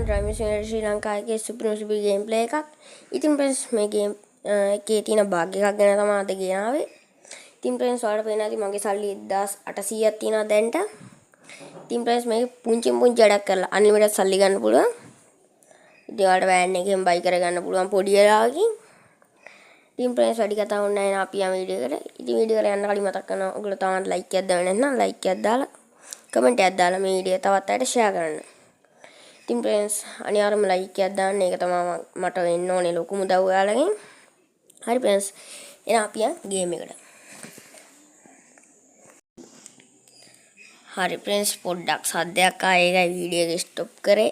Driving සිමුලේටර් ශ්‍රී ලංකා එකේ සුපිරිම සුපිරි ගේම් ප්ලේ එකක්. ඉතින් ෆ්‍රෙන්ඩ්ස්, මේ ගේම් එකේ තියෙන බග් එකක් ගැන තමයි අද ගෙනාවේ. ඉතින් ෆ්‍රෙන්ඩ්ස්, ඔයාලට පේනවා ඇති මගේ සල්ලි 1800ක් තියෙනවා දැන්ට. ඉතින් ෆ්‍රෙන්ඩ්ස්, මේක පුංචි පුංචි වැඩක් කරලා අන්ලිමිටඩ් සල්ලි ගන්න පුළුවන්. ඉතින් ඔයාලට වෑන් එකෙන් බයි කරගන්න පුළුවන් පොඩි වෙලාවකින්. ඉතින් ෆ්‍රෙන්ඩ්ස්, වැඩි කතා ඕනේ නැහැ, අපි යමු වීඩියෝ එකට. ඉතින් වීඩියෝ එකට යන්න කලින් මතක් කරනවා, ඔයගොල්ලෝ තාමත් ලයික් එකක් දාන්න නැත්නම් ලයික් එකක් දාලා කමෙන්ට් එකක් දාලා මේ වීඩියෝ තවත් අයට ෂෙයා කරන්න. ඉතින් ෆ්‍රෙන්ඩ්ස්, අනිවාර්යයෙන්ම ලයික් එකක් දාන්න. ඒක තමයි මට වෙන්න ඕනේ ලොකුම උදව් ඔයාලගෙන්. හරි ෆ්‍රෙන්ඩ්ස්, එහෙනම් අපි යන් ගේම් එකට. හරි ෆ්‍රෙන්ඩ්ස්, පොඩ්ඩක් සද්දයක් ආ, ඒකයි වීඩියෝ එක ස්ටොප් කරේ.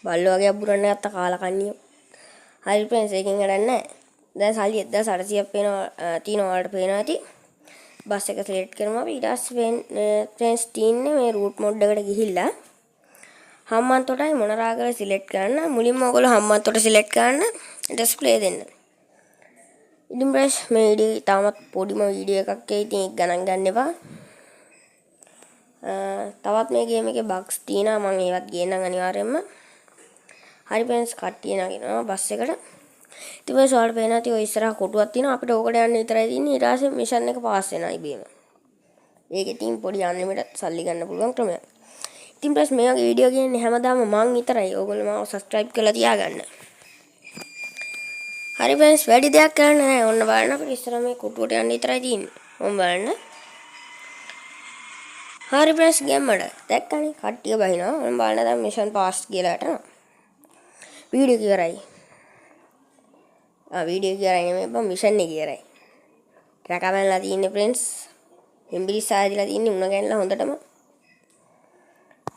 බල්ලෝ වගේ අබුරන්න ගත්ත කාලා කන්නියෝ. හරි ෆ්‍රෙන්ඩ්ස්, ඒකෙන් වැඩක් නැහැ. දැන් සල්ලි 1800ක් පේනවා තියෙනවා, ඔයාලට පේනවා ඇති. බස් එක සිලෙක්ට් කරමු අපි. ඊට පස්සේ ෆ්‍රෙන්ඩ්ස්, තියෙන්නේ මේ රූට් මොඩ් එකට ගිහිල්ලා හම්බන්තොටයි මොනරාගල සිලෙක්ට් කරන්න. මුලින්ම ඔයගොල්ලෝ හම්බන්තොට සිලෙක්ට් කරන්න, ඊට පස්සේ ප්ලේ දෙන්න. ඉතින් ෆ්‍රෙන්ඩ්ස්, මේ වීඩියෝ ඉතාමත් පොඩිම වීඩියෝ එකක් ඒ ඉතින් ඒක ගණන් ගන්න එපා. තවත් මේ ගේම් එකේ බග්ස් තියෙනවා, මම ඒවත් ගේන්නම් අනිවාර්යයෙන්ම. හරි ෆ්‍රෙන්ඩ්ස්, කට්ටිය නගිනවා බස් එකට. ඉතින් ෆ්‍රෙන්ඩ්ස්, ඔයාලට පේනවා ඇති ඔය ඉස්සරහා කොටුවක් තියෙනවා. අපිට ඕකට යන්න විතරයි තියෙන්නේ. ඊට පස්සේ මිෂන් එක පාස් වෙනවා ඉබේම. ඒකේ තියෙන පොඩි අන්ලිමිටඩ් සල්ලි ගන්න පුළුවන් ක්‍රමයක්. ඉතින් ෆ්‍රෙන්ඩ්ස්, මේ වගේ වීඩියෝ ගේන්නේ හැමදාම මං විතරයි. ඕගොල්ලෝ මාව සබ්ස්ක්‍රයිබ් කරලා තියාගන්න. හරි ෆ්‍රෙන්ඩ්ස්, වැඩි දෙයක් කරන්න නෑ. ඔන්න බලන්න, අපිට ඉස්සරහ මේ කොටුවට යන්න විතරයි තියෙන්නේ. ඔන්න බලන්න. හරි ෆ්‍රෙන්ඩ්ස්, ගැම්මට දැක්කනේ කට්ටිය බහිනවා. ඔන්න බලන්න, දැන් මිෂන් පාස් කියලා වැටෙනවා. වීඩියෝ එක ඉවරයි. ආ, වීඩියෝ එක ඉවරයි නෙමෙයි බං, මිෂන් එක ඉවරයි. රැකවැනලා තියෙන්නේ ෆ්‍රෙන්ඩ්ස්. හෙම්බිරිස්ස ආදිලා තියෙන්නේ උණ ගැනලා හොඳටම.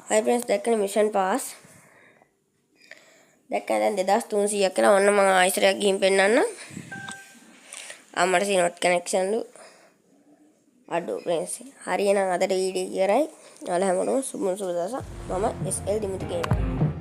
හරි ෆ්‍රෙන්ඩ්ස්, දැක්කනේ මිෂන් පාස්. දැක්කනේ දැන් 2300ක් කියලා. ඔන්න මං ආයෙසරයක් ගිහින් පෙන්නන්න. ආ, මට සී නොට් කනෙක්ෂන් ලු. අඩෝ ෆ්‍රෙන්ඩ්ස්. හරි, එහෙනම් අදට වීඩියෝ ඉවරයි. ඔයාලා හැමෝටම සුබ සුබ දවසක්. මම SL Dimuthu gamer.